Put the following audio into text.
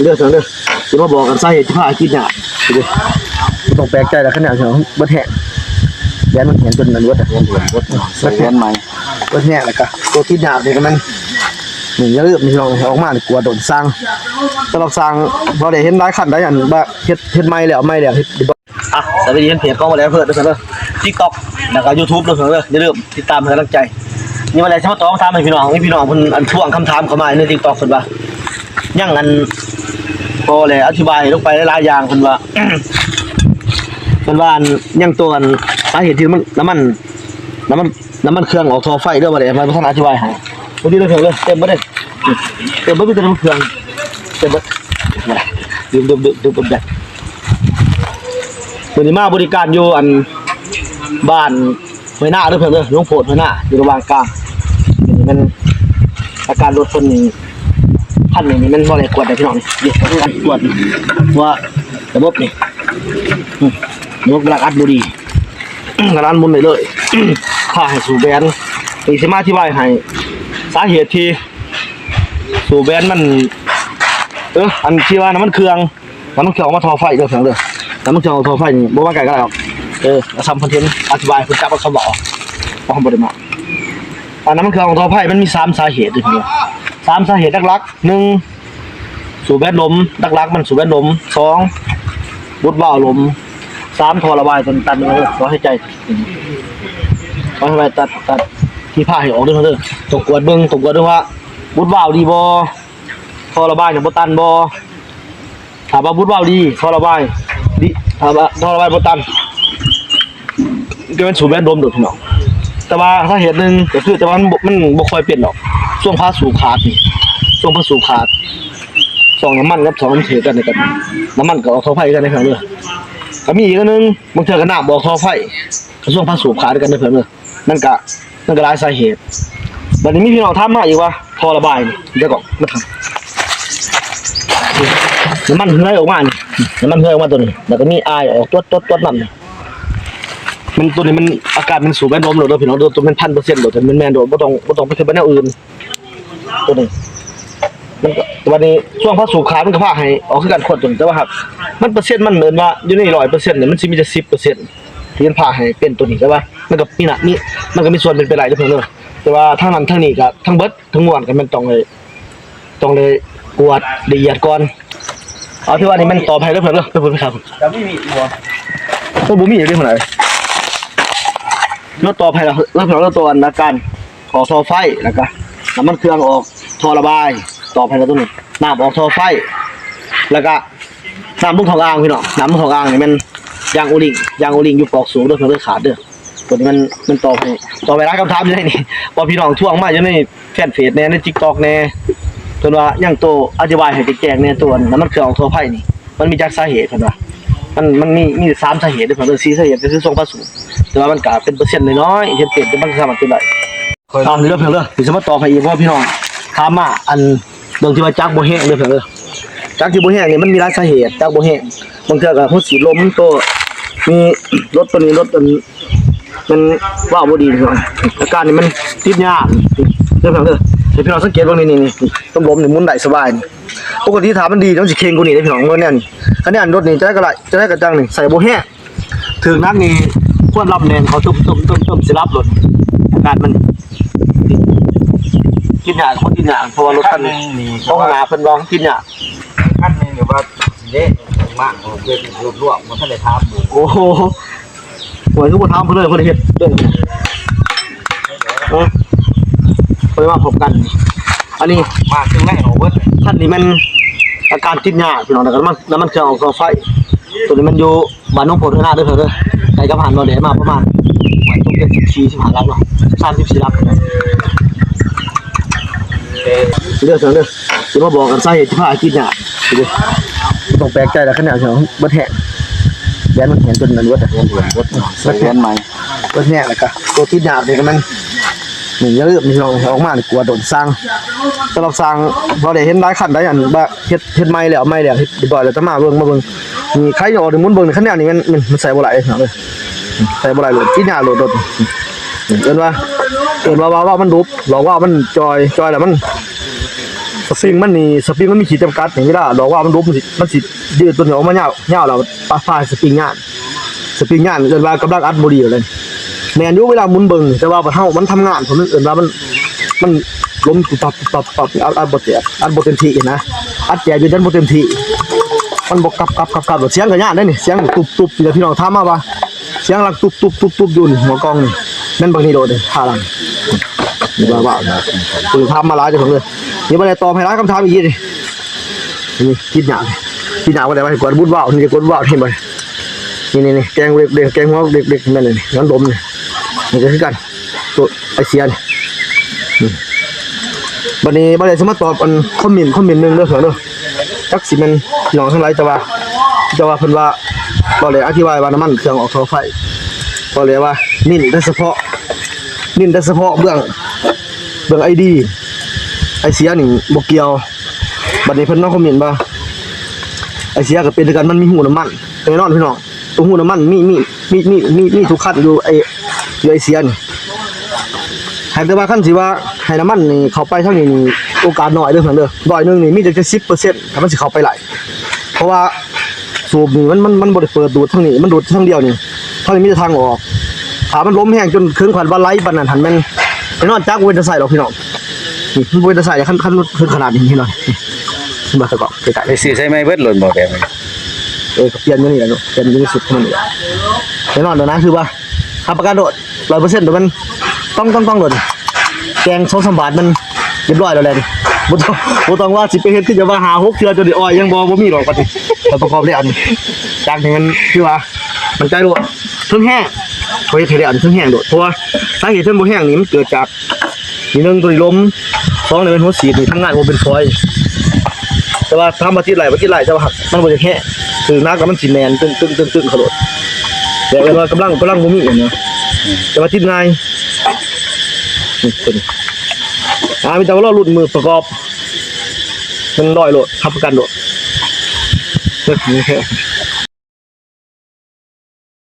ເດີ ເດີ ຊິມາບອກກັນສາເຫດທີ່ພາກິນຍາກເດີ. ບໍ່ຕ້ອງແປກໃຈລະ ຄັນຍາກເບິດແຮງ ແບນມັນແຮງຈົນນັ້ນເບິດ ແບນເບິດ ໃສ່ແບນໃໝ່ ເບິດແຮງ ແລ້ວກໍໂຕຕິດຍາກນີ້ກໍແມ່ນ ນີ້ຢ່າລືມພີ່ນ້ອງ ອອກມານີ້ກວດໂດນຊ່າງ ສຳລັບຊ່າງ ເຮົາໄດ້ເຫັນຫຼາຍຄັນໄດ໋ ອັນວ່າເຮັດ ເຮັດໃໝ່ແລ້ວ ໃໝ່ແລ້ວ ເຮັດ ອ່ະ ສະບາຍດີແຟນເພຈຂອງບໍ່ໄດ້ເພີດເດີ TikTok ແລ້ວກໍ YouTube ເດີ ຢ່າລືມຕິດຕາມໃຫ້ກຳລັງໃຈ. ນີ້ວ່າແລ້ວຊິມາຕອບຄຳຖາມໃຫ້ພີ່ນ້ອງ ມີພີ່ນ້ອງເພິ່ນ ອັນ ທວງຄຳຖາມເຂົ້າມາໃນ TikTok ເພິ່ນວ່າ ຍັງ ອັນ ພໍແລ້ວ ອະທິບາຍລົງໄປຫຼາຍໆຢ່າງ ເພິ່ນວ່າ ເພິ່ນວ່າ ອັນ ຍັງຕົວ ອັນ ສາເຫດທີ່ມັນ ນ້ຳມັນ ນ້ຳມັນ ນ້ຳມັນເຄື່ອງອອກທໍ່ໄຟເດີ ບໍ່ໄດ້ ມັນບໍ່ທັນອະທິບາຍໃຫ້ ບໍ່ດີເດີ ເຄື່ອງເດີ ເຕັມເບິດເດີ ເຕັມເບິດ ມີແຕ່ນ້ຳມັນເຄື່ອງ ເຕັມເບິດ ດື່ມ ດື່ມ ດື່ມ ດື່ມ ດື່ມ ມື້ນີ້ມາບໍລິການຢູ່ ອັນ ບ້ານຫ້ວຍນາເດີເພິ່ນເດີ ຫຼວງໂພດຫ້ວຍນາ ຢູ່ລະຫວ່າງກາງ. ນີ້ແມ່ນອາການລົດເພິ່ນນີ້ ຄັນນີ້ແມ່ນບໍ່ໄດ້ກວດເດີພີ່ນ້ອງ ນີ້ກວດວ່າລະບົບນີ້ ອືມ ລະບົບກຳລັງອັດບໍ່ດີ ກຳລັງໝູນໄດ້ເລີຍ ພາໃຫ້ສູບແບນ. ນີ້ຊິມາອະທິບາຍໃຫ້ ສາເຫດທີ່ສູບແບນມັນ ເອີ ອັນທີ່ວ່ານ້ຳມັນເຄື່ອງ ນ້ຳມັນເຄື່ອງອອກມາທໍ່ໄຟເດີເພິ່ນເດີ ນ້ຳມັນເຄື່ອງອອກທໍ່ໄຟນີ້ ບໍ່ມາໃກ້ກໍໄດ້ດອກ ເອີ ສຳພັນເຫັນອະທິບາຍ ເພິ່ນຈັບເອົາຄຳເວົ້າ ເຮົາບໍ່ໄດ້ມາ. ອັນນ້ຳມັນເຄື່ອງອອກທໍ່ໄຟມັນມີສາມສາເຫດເດີເພິ່ນເດີ ສາມສາເຫດຫຼັກໆ ໜຶ່ງ ສູບແບນລົມ ຫຼັກໆມັນສູບແບນລົມ ສອງ ບຸດວາວລົມ ສາມ ທໍ່ລະບາຍຕັນ ຕັນ ເອີ ທໍ່ຫາຍໃຈ ທໍ່ຫາຍໃຈຕັນ ຕັນ ທີ່ພາໃຫ້ອອກເດີເພິ່ນເດີ ຕ້ອງກວດເບິ່ງ ຕ້ອງກວດເບິ່ງວ່າບຸດວາວດີບໍ່ ທໍ່ລະບາຍນີ້ບໍ່ຕັນບໍ່. ຖ້າວ່າບຸດວາວດີ ທໍ່ລະບາຍດີ ຖ້າວ່າທໍ່ລະບາຍບໍ່ຕັນ ກໍແມ່ນສູບແບນລົມໂດດພີ່ນ້ອງ. ແຕ່ວ່າສາເຫດໜຶ່ງກໍຄື ແຕ່ວ່າມັນບໍ່ ມັນບໍ່ຄ່ອຍເປັນດອກ ຊ່ວງພາສູບຂາດນີ້ ຊ່ວງພາສູບຂາດ ຊ່ອງນ້ຳມັນກັບຊ່ອງມັນຖືກກັນນີ້ ກໍນ້ຳມັນກໍອອກທໍ່ໄຟຄືກັນເດີ ກໍມີອີກອັນໜຶ່ງ ບາງເທື່ອກໍນ້ຳອອກທໍ່ໄຟ ກໍຊ່ວງພາສູບຂາດຄືກັນເດີ ມັນກະ ມັນກະຫຼາຍສາເຫດ. ບາດນີ້ມີພີ່ນ້ອງຖາມມາອີກວ່າ ທໍ່ລະບາຍນີ້ ດຽວກໍມາຖາມ ນ້ຳມັນເຮືອອອກມານີ້ ນ້ຳມັນເຮືອອອກມາໂຕນີ້ ແລ້ວກໍມີອາຍອອກຕົດໆໆນຳນີ້ ມັນ ໂຕນີ້ມັນອາການມັນສູບແມ່ນລົມໂລດເດີພີ່ນ້ອງເດີ ໂຕແມ່ນພັນເປີເຊັນໂລດ ແຕ່ມັນແມ່ນໂລດ ບໍ່ຕ້ອງ ບໍ່ຕ້ອງໄປຄິດວ່າແນວອື່ນ ໂຕນີ້ ມັນກໍ ບາດນີ້ຊ່ວງພາສູບຂາດ ມັນກໍພາໃຫ້ອອກຄືກັນ ຄວນໂຕນີ້ ແຕ່ວ່າຫາກມັນເປີເຊັນ ມັນເອີ້ນວ່າຢູ່ໃນຮ້ອຍເປີເຊັນນີ້ ມັນຊິມີແຕ່ສິບເປີເຊັນ ທີ່ມັນພາໃຫ້ເປັນໂຕນີ້ ແຕ່ວ່າມັນກໍມີນະ ມີ ມັນກໍມີສ່ວນເປັນໄປໄດ້ເດີເພິ່ນເດີ ແຕ່ວ່າທາງນັ້ນທາງນີ້ກໍທັງເບິດທັງມວນກໍແມ່ນຕ້ອງໄດ້ ຕ້ອງໄດ້ກວດລະອຽດກ່ອນ. ເອົາ ຖືວ່ານີ້ແມ່ນຕອບໃຫ້ເດີເພິ່ນເດີ ໄປເບິ່ງໄປຖາມ ຈະມີມີດບໍ່? ໂອ້ ບໍ່ມີເດ້ ຜູ້ໃດ ລາວຕອບໃຫ້ແລ້ວ ລາວ ລາວ ລາວ ໂຕອັນອາການ ອອກທໍ່ໄຟ ແລ້ວກະນ້ຳມັນເຄື່ອງອອກທໍ່ລະບາຍ ຕອບໃຫ້ແລ້ວໂຕນີ້ ນ້ຳອອກທໍ່ໄຟ ແລ້ວກະ ນ້ຳລົງທ້ອງອ່າງພີ່ນ້ອງ ນ້ຳລົງທ້ອງອ່າງນີ້ແມ່ນຢາງໂອລິງ ຢາງໂອລິງຢູ່ປອກສູງເດີ ເພິ່ນເລີຍຂາດເດີ. ຕົວນີ້ມັນ ມັນຕອບໃຫ້ ຕອບໃຫ້ຫຼາຍຄຳຖາມຢູ່ໃນນີ້ ເພາະພີ່ນ້ອງທວງມາຢູ່ໃນແຟນເພຈແດ່ ໃນຕິກຕັອກແດ່ ເພິ່ນວ່າຍັງໂຕອະທິບາຍໃຫ້ແຈ້ງແດ່ ຕົວນ້ຳມັນເຄື່ອງອອກທໍ່ໄຟນີ້ ມັນມີຈັກສາເຫດ ເພິ່ນວ່າ ມັນ ມັນມີ ມີສາມສາເຫດເດີ ເພິ່ນເອີ້ນສີ່ສາເຫດ ກໍຄືຊ່ວງພາສູບ ແຕ່ວ່າມັນກະເປັນເປີເຊັນນ້ອຍໆ ເຮັດເປັນ ແຕ່ມັນສາມາດເປັນໄດ້. ເອົາ ເດີເພິ່ນເດີ ຊິມາຕອບໃຫ້ອີກ ເພາະວ່າພີ່ນ້ອງຖາມມາ ອັນ ເລື່ອງທີ່ວ່າຈັກບໍ່ແຮງເດີເພິ່ນເດີ ຈັກທີ່ບໍ່ແຮງນີ້ມັນມີຫຼາຍສາເຫດ ຈັກບໍ່ແຮງ ບາງເທື່ອກໍຫົວສີດລົມໂຕ ມີລົດໂຕນີ້ ລົດອັນ ມັນວາວບໍ່ດີ ອາການນີ້ມັນຕິດຍາກເດີເພິ່ນເດີ ໃຫ້ພີ່ນ້ອງສັງເກດເບິ່ງນີ້ ນີ້ ນີ້ ລົມນີ້ໝູນໄດ້ສະບາຍນີ້ ປົກກະຕິຖ້າມັນດີມັນຊິເຄັ່ງກວ່ານີ້ເດ້ພີ່ນ້ອງ ເບິ່ງແນວນີ້ ຄັນແນວນີ້ລົດນີ້ ຈະໄດ້ກໍໄດ້ ຈະໄດ້ກໍຈັ່ງນີ້ ໃສ່ບໍ່ແຮງ ຖືກໜັກນີ້ ຄວນລຳແໜ່ງເຂົາຕຶ້ມໆໆຊິຫຼັບໂລດ ອາການມັນກິນຍາກ ຄົນກິນຍາກ ເພາະວ່າລົດຄັນນີ້ ຂອງຫົວໜ້າເພິ່ນວ່າກິນຍາກ ຄັນໜຶ່ງວ່າເດ້ ມາເປັນລວບໆ ບໍ່ທັນໄດ້ຖາມເບິ່ງ ໂອ້ໂຫ ໂອ້ຍ ຄືບໍ່ຖາມເພິ່ນເລີຍ ເພິ່ນເຮັດເດ້ ເອີ ບໍ່ໄດ້ມາພົບກັນ ອັນນີ້ມາເຄື່ອງໃນອອກເບິດ ຄັນນີ້ແມ່ນອາການຕິດຍາກພີ່ນ້ອງ ແລ້ວກໍນ້ຳມັນ ນ້ຳມັນເຄື່ອງອອກທໍ່ໄຟ ຕົວນີ້ມັນຢູ່ ບ້ານໜອງໂພນນາເດີເພິ່ນເດີ ໄກກັບຮ້ານບໍ່ໄດ້ມາປະມານ ປະມານເຈັດສິບສີ່ ສິບຫ້າຫຼັກເນາະ ສາມສິບສີ່ຫຼັກ ເດີເພິ່ນເດີ ຊິມາບອກກັນສາເຫດທີ່ພາກິນຍາກ ບໍ່ຕ້ອງແປກໃຈລະ ຄັນຍາກເບິດແຮງ ແບນມັນແຮງຈົນນັ້ນເບິດ ແບນເບິດ ໃສ່ແບນໃໝ່ ເບິດແຮງ ແລ້ວກະໂຕຕິດຍາກນີ້ກໍແມ່ນ ນີ້ຢ່າລືມພີ່ນ້ອງ ອອກມານີ້ກວດໂດນຊ່າງ ສຳລັບຊ່າງ ເຮົາໄດ້ເຫັນຫຼາຍຄັນໄດ໋ ອັນວ່າເຮັດ ເຮັດໃໝ່ແລ້ວ ໃໝ່ແລ້ວ ເຮັດຮຽບຮ້ອຍແລ້ວ ແຕ່ມາເບິ່ງ ມາເບິ່ງ ນີ້ໄຄອອກນີ້ໝູນເບິ່ງນີ້ ຄັນແນວນີ້ແມ່ນ ແມ່ນ ມັນໃສ່ບໍ່ໄດ້ພີ່ນ້ອງເອີຍ ໃສ່ບໍ່ໄດ້ໂລດ ຕິດຍາກໂລດ ໂດດ ເອີ້ນວ່າ ເອີ້ນວ່າ ວາວມັນດຸບ ລອກວາວມັນຈ່ອຍ ຈ່ອຍແລ້ວມັນ ສະປຣິງມັນນີ້ ສະປຣິງມັນມີຂີດຈຳກັດນີ້ ເວລາດອກວາວມັນຫຼຸບ ມັນຊິ ມັນຊິຢືດຕົວນີ້ອອກມາຍາວ ຍາວແລ້ວປະ ປະສະປຣິງຍານ ສະປຣິງຍານ ເອີ້ນວ່າກຳລັງອັດບໍ່ດີແລ້ວນີ້ ແມ່ນຢູ່ ເວລາໝູນເບິ່ງ ແຕ່ວ່າບັດເຮົາມັນທຳງານ ເພິ່ນເອີ້ນວ່າມັນ ມັນລົມປຸບປັບ ປຸບປັບ ປັບ ອັດ ອັດບໍ່ແຕກ ອັດບໍ່ເຕັມທີ່ນະ ອັດແຕກຢູ່ ແຕ່ບໍ່ເຕັມທີ່ ມັນບໍ່ກັບກັບກັບກັບ ສຽງກໍຍາກເດ້ນີ້ ສຽງຕຸບຕຸບ ພີ່ນ້ອງຖາມມາວ່າ ສຽງຫຼັງຕຸບຕຸບຕຸບຕຸບຢູ່ຫົວກ່ອງນີ້ ແມ່ນບັກນີ້ໂດດເດ້ ຂ້າຫຼັງ ນີ້ວ່າວ່າ ເພິ່ນຖາມມາຫຼາຍເດ້ເພິ່ນເອີຍ ນີ້ບໍ່ໄດ້ຕອບໃຫ້ຫຼາຍຄຳຖາມອີກເດ້ ນີ້ຄິດຍາກ ຄິດຍາກວ່າໄດ້ວ່າໃຫ້ກວດບຸດວາວ ນີ້ກວດວາວ ເຫັນບໍ່ ນີ້ໆໆ ແກງເລັກໆ ແກງຫົວເລັກໆ ແມ່ນນີ້ ມັນລົມນີ້ ນີ້ກໍຄືກັນ ໂຕໄອເສຍນີ້ ອືມ ບັດນີ້ບໍ່ໄດ້ຊິມາຕອບອັນຄອມເມັນ ຄອມເມັນໜຶ່ງເດີເພິ່ນເດີ ຈັກຊິແມ່ນພີ່ນ້ອງທັງຫຼາຍ ແຕ່ວ່າ ແຕ່ວ່າເພິ່ນວ່າ ຕອນແລກອະທິບາຍວ່ານ້ຳມັນເຄື່ອງອອກທໍ່ໄຟ ຕອນແລກວ່າເນັ້ນແຕ່ສະເພາະ ເນັ້ນແຕ່ສະເພາະເບື້ອງ ເບື້ອງໄອດີ ໄອເສຍນີ້ບໍ່ກ່ຽວ ບັດນີ້ເພິ່ນມາຄອມເມັນວ່າ ໄອເສຍກໍເປັນຄືກັນ ມັນມີຮູນ້ຳມັນ ແນ່ນອນພີ່ນ້ອງ ຕົວຮູນ້ຳມັນມີ ມີ ມີ ມີ ມີ ມີທຸກຄັນຢູ່ໄອ ຢູ່ໄອເສຍນີ້ ຫາກແຕ່ວ່າຄັນຊິວ່າໃຫ້ນ້ຳມັນນີ້ເຂົ້າໄປທາງນີ້ນີ້ ໂອກາດໜ້ອຍເດີເພິ່ນເດີ ຮ້ອຍໜຶ່ງນີ້ມີແຕ່ສິບເປີເຊັນ ຖ້າມັນຊິເຂົ້າໄປໄຫຼ ເພາະວ່າສູບນີ້ມັນ ມັນ ມັນບໍ່ໄດ້ເປີດດູດທາງນີ້ ມັນດູດທາງດຽວນີ້ ທາງນີ້ມີແຕ່ທາງອອກ ຖ້າມັນລົມແຮງຈົນເຖິງຂັ້ນວ່າໄຫຼປານນັ້ນຫັ້ນແມ່ນ ແນ່ນອນຈັກບໍ່ເປັນຕາໃຊ້ດອກພີ່ນ້ອງ ນີ້ມັນບໍ່ເປັນຕາໃຊ້ ຄັນ ຄັນເຖິງຂະໜາດນີ້ພີ່ນ້ອງ ເຫັນບໍ່ ຕະກອງໃກ້ໆ ໄປຊື້ໃສ່ໃໝ່ເບິດໂລດບໍ່ແບບນີ້ ເອີ ກໍປ່ຽນຢູ່ນີ້ແຫຼະເນາະ ປ່ຽນຢູ່ໃນຊຸດຂອງມັນນີ້ແຫຼະ ແນ່ນອນໂລດນະ ຄືວ່າ ຮັບປະກັນໂລດ ຮ້ອຍເປີເຊັນ ໂດຍມັນຕ້ອງໆໆໂລດ ແຕ່ງສອງສາມບາດມັນຮຽບຮ້ອຍແລ້ວແຫຼະ ບໍ່ຕ້ອງ ບໍ່ຕ້ອງວ່າຊິໄປເຮັດຄືຈະວ່າຫ້າຫົກເທື່ອ ຈົນໄດ້ອອຍ ຍັງບໍ່ ບໍ່ມີດອກບັດນີ້ ປະກອບແລ້ວນີ້ ຈາກນີ້ມັນຄືວ່າ ໝັ້ນໃຈໂລດ ເທິງແຮງ ຂ້ອຍເຮັດໃຫ້ແລ້ວນີ້ເທິງແຮງໂລດ ເພາະວ່າສາເຫດເທິງບໍ່ແຮງນີ້ມັນເກີດຈາກ ໜຶ່ງ ໂຕນີ້ລົມ ສອງ ນີ້ແມ່ນຫົວສີດນີ້ທຳງານບໍ່ເປັນຟອຍ ແຕ່ວ່າຖາມວ່າຕິດໄຫຼບໍ່ ຕິດໄຫຼ ແຕ່ວ່າມັນບໍ່ຢາກແຮງ ຖືກໜັກແລ້ວມັນຊິແໜ້ນຕຶ້ງໆໆໆເຂົ້າໂລດ ແບບວ່າກຳລັງ ກຳລັງບໍ່ມີຫັ້ນນະ ແຕ່ວ່າຕິດງ່າຍ ນີ້ ຕົວນີ້ ອ່າ ມີແຕ່ວ່າລໍລຸ້ນມື້ປະກອບ ມັນຮ້ອຍໂລດ ຮັບປະກັນໂລດ ເຮັດນີ້ແທ້